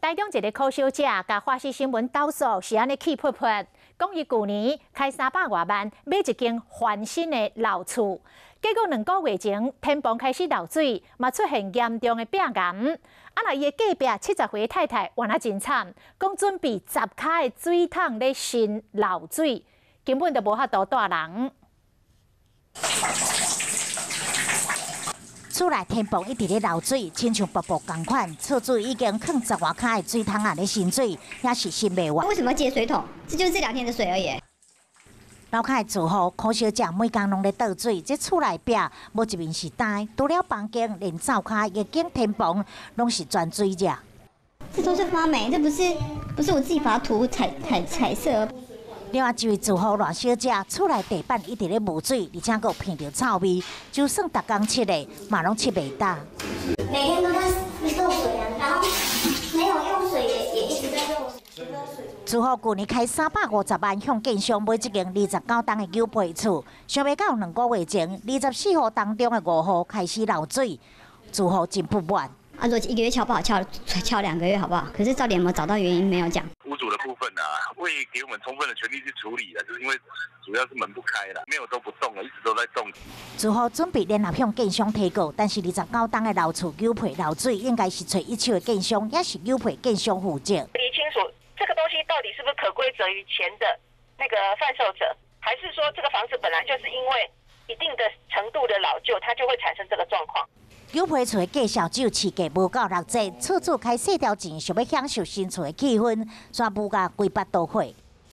台中一个柯小姐共華視新聞投訴是按呢氣噗噗，講伊舊年開300外萬買一間翻新的老厝，結果2個月前天棚開始漏水，嘛出現嚴重的壁癌。啊，若伊的隔壁70歲太太原來真慘，講準備10跤的水桶咧伸漏水，根本就無法度蹛人。厝內天棚一直咧漏水，親像瀑布仝款。厝主已經囥10外跤的水桶仔咧伸水，也是伸袂完。為什麼借水桶？這就是這2天的水而已。樓跤的住戶柯小姐每工攏咧倒水，這厝內壁無一面是乾，除了房間，連灶跤、浴間天棚攏是全水者。這都是發霉，這不是我自己把它塗彩彩彩色。另外一位住戶賴小姐，厝內地板一直咧冒水，而且閣有鼻著臭味，就算逐工拭的，嘛攏拭袂焦。每天都在漏水啊，然後沒有用水也一直在漏水。住戶舊年開350萬向建商買這間29棟的牛皮厝，想袂到2個月前，24號當中的5號開始漏水，住戶真不滿。啊，如果一個月敲不好，敲敲2個月好不好？可是到底有沒有找到原因？沒有講。屋主的部分啊，未給我們充分的權利去處理啦，就是因為主要是門不開啦，沒有都不動了，一直都在動。住戶準備聯合向建商提告，但是29棟的老厝牛皮漏水，應該是揣一手的建商，抑是牛皮建商負責。理清楚這個東西到底是不是可歸責於前的那個販售者，還是說這個房子本來就是因為一定的程度的老舊，它就會產生這個狀況。牛皮厝的價數只有市價無夠六折，厝主開細條錢，想欲享受新厝的氣氛，煞無共規腹都火。